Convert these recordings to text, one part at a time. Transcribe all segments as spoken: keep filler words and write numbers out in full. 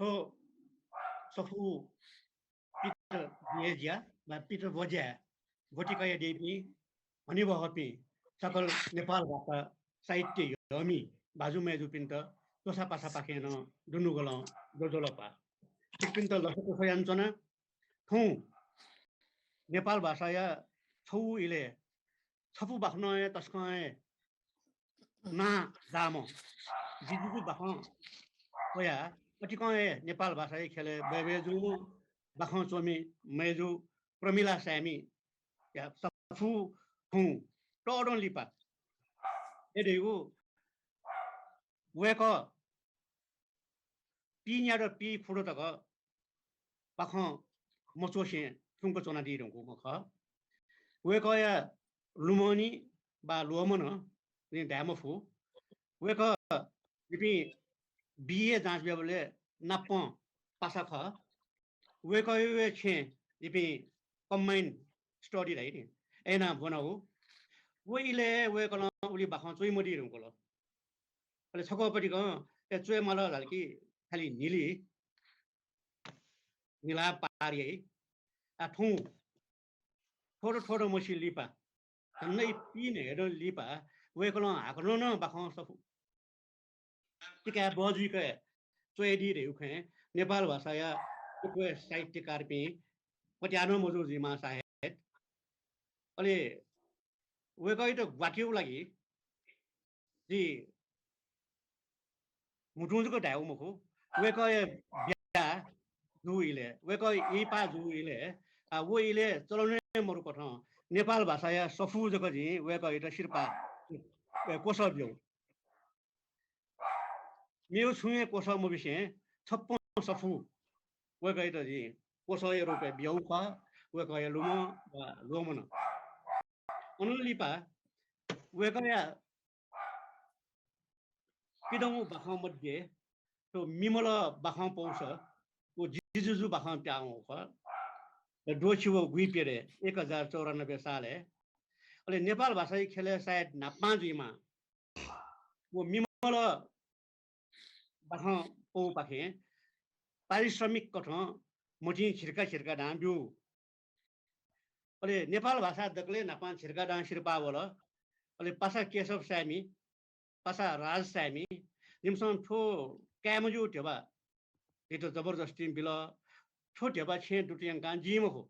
थ्व सफू पितरबज्या वा पितरबज्या ग्वतिकया दीपिं हनेबहःपिं सकल नेपाल भाषा साहित्य यःमि भाजु मय्‌जुपिन्त च्वसापासापाखें नं दुनुगलं ज्वजलपा। छिकपिन्त लसकुस यानाच्वना। थौं नेपाल भाषाया छगू इलय् छपु बाखनं हे तसकं हे नां जाःम्ह जिजुजु बाखं वया अतिकं हे नेपाल भाषाया ख्यलय् बय्‌बय् जूम्ह बाखं च्वमि मय्‌जु प्रमिला साय्‌मिया सफू थौं तःधं लिपा हे धइगु वय्‌कः पीन्यादँ पीफुदँ तक बाखं मच्वसे थुंक च्वनादी धुंकूम्ह खः। वय्‌कःया लुमनि वा ल्वःमन जिं धाये मफु। वय्‌कः जिपिं बीए जाँच ब्याबलय् नापं पासा खः। वय्‌कःया छेँ जिपिं combined study धाइ नि, अय्‌नं ब्वनागु। व इलय् वय्‌कलं उलि बाखं च्वइमदी धुंकल। अले छकः पतिकं ए च्वयेमाल धाल कि खालि न्हिली, न्हिला पार याइ। आ थौं थ्वदँ थ्वदँ मछि लिपा, झन्डै पीन्हय्‌दँ लिपा वय्‌कलं हाकनं नं बाखं सफू पिकाय् बजुइक च्वयादी धइगु खँय् नेपाल भाषाया यक्व साहित्यकारपिं पत्याः नं मजू जुइमाः सायद। अले वय्‌कःयात ग्वातिउ लागि जि म्हुतुं जक धायेगु मखु। वय्‌कःया ब्याहा जू इलय्, वय्‌कः इहिपा जू इलय्, आ, व इलय् चलन हे मरुकथं नेपाल भाषाया सफू जक जिं वय्‌कःयात सिरपाः, ए, क्वसः ब्यू। मेगु छुं हे क्वसः मबिसें छप्पँ सफू वय्‌कःयात जिं क्वसःया रूपय् बियागु खः, वय्‌कःया लुमं वा ल्वःमनं। अनं लिपा वय्‌कःया पिदंगु बाखं मध्ये थ्व मिमल बाखं पौस व जिजुजु बाखं पिहां वंगु खः। द्वःछि व गुइप्यदँय् एक हजार चौरानब्बे सालय्। अले नेपाल भाषाया ख्यलय् सायद न्हापां जुइमाः व मिमल बाखं पौपाखें पारिश्रमिक कथं मतिं झिर्का झिर्का दां ब्यू। अले नेपाल भाषा दकलय् न्हापां झिर्का दां सिरपाः वल। अले पासा केशव साय्‌मि, पासा राज साय्‌मि, जिमिसं थ्व काये मज्यू ध्यबा झीत जबरजस्तिं बिल। थ्व ध्यबा छेँ दुत यंकां जुइ मखु।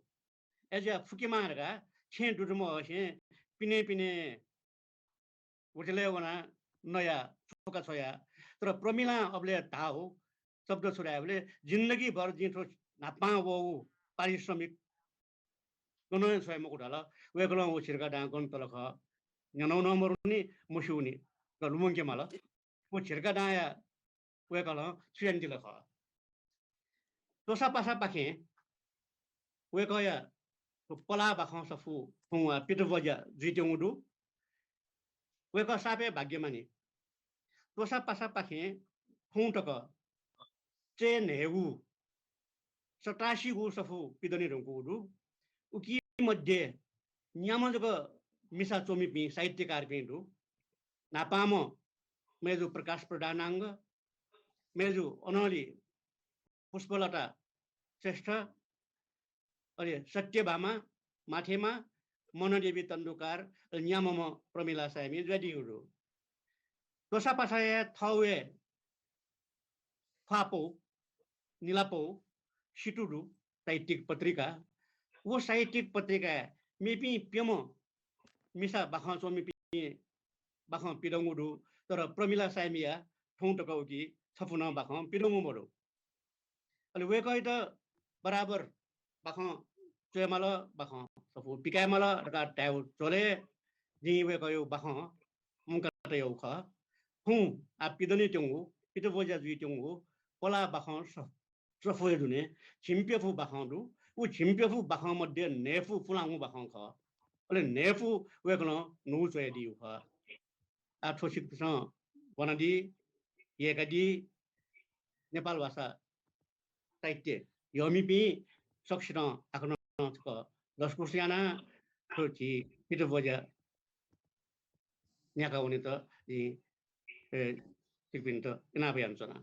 अय्‌जुया फुकेमाः धकाः छेँ दुत मवसें पिने पिने होटलय् वनाः नया छ्वका छ्वया। तर प्रमिलां अबलय् धाःगु शब्द छु धायेबलय् जिन्दगीभर जिं थ्व न्हापां वःगु पारिश्रमिक गनं हे छ्वये मखु धाल। वय्‌कलं व झिर्का दां गन तल खः न्यनागु नं मरुनि, मस्यूनि, तर लुमंके माल। व झिर्का दांया वय्‌कलं छु यानादिल खः। च्वसापासापाखें वय्‌कःया पलाः बाखं सफू थौं वा पितब्वज्या जुइत्यंगु दु। वय्‌कः साप हे भाग्यमानी। च्वसापासापाखें थौं तक चय् न्हय्‌गू सतासीगू सफू पिदने धुंकूगु दु। उकी मध्ये न्याम्ह जक मिसा च्वमिपिं साहित्यकारपिं दु। न्हापांम्ह मय्‌जु प्रकाश प्रधानाङ्ग, मय्‌जु अनंलि पुष्पलता श्रेष्ठ, अले सत्यभामा माथेमा, मनदेवी तण्डुकार, अले न्याम्हम्ह प्रमिला साय्‌मि जुयादीगु दु। च्वसापासाया थःगु हे ख्वाःपौ, निलापौ, सितु दु, साहित्यिक पत्रिका। व साहित्यिक पत्रिकाय् मेपिं प्यम्ह मिसा बाखं च्वमिपिं बाखं पिदंगु दु, तर प्रमिला साय्‌मिया थौं तक उकी छपु नं बाखं पिदंगु मदु। अले वय्‌कःयात बराबर बाखं च्वयेमाल, बाखं सफू पिकायेमाल धकाः धायेगु झ्वलय् जिं वय्‌कःयागु बाखं मुंका तयागु खः। थौं आः पिदनेत्यंगु, पितब्वज्या जुइत्यंगु पलाः बाखं स-, सफूया दुने झिंप्यफु बाखं दु। व झिंप्यफु बाखं मध्ये न्हय्‌फु पुलांगु बाखं खः। अले न्हय्‌फु वय्‌कलं न्हू च्वयादीगु खः। आः थ्व छिकपिन्सं ब्वनादी, यय्‌कादी, नेपाल भाषा साहित्य यःमिपिं सकसितं हाकनं छकः लसकुस यानाः थ्व झी पितब्वज्या न्याका वनेत जिं, ए, छिकपिन्त इनाप यानाच्वना।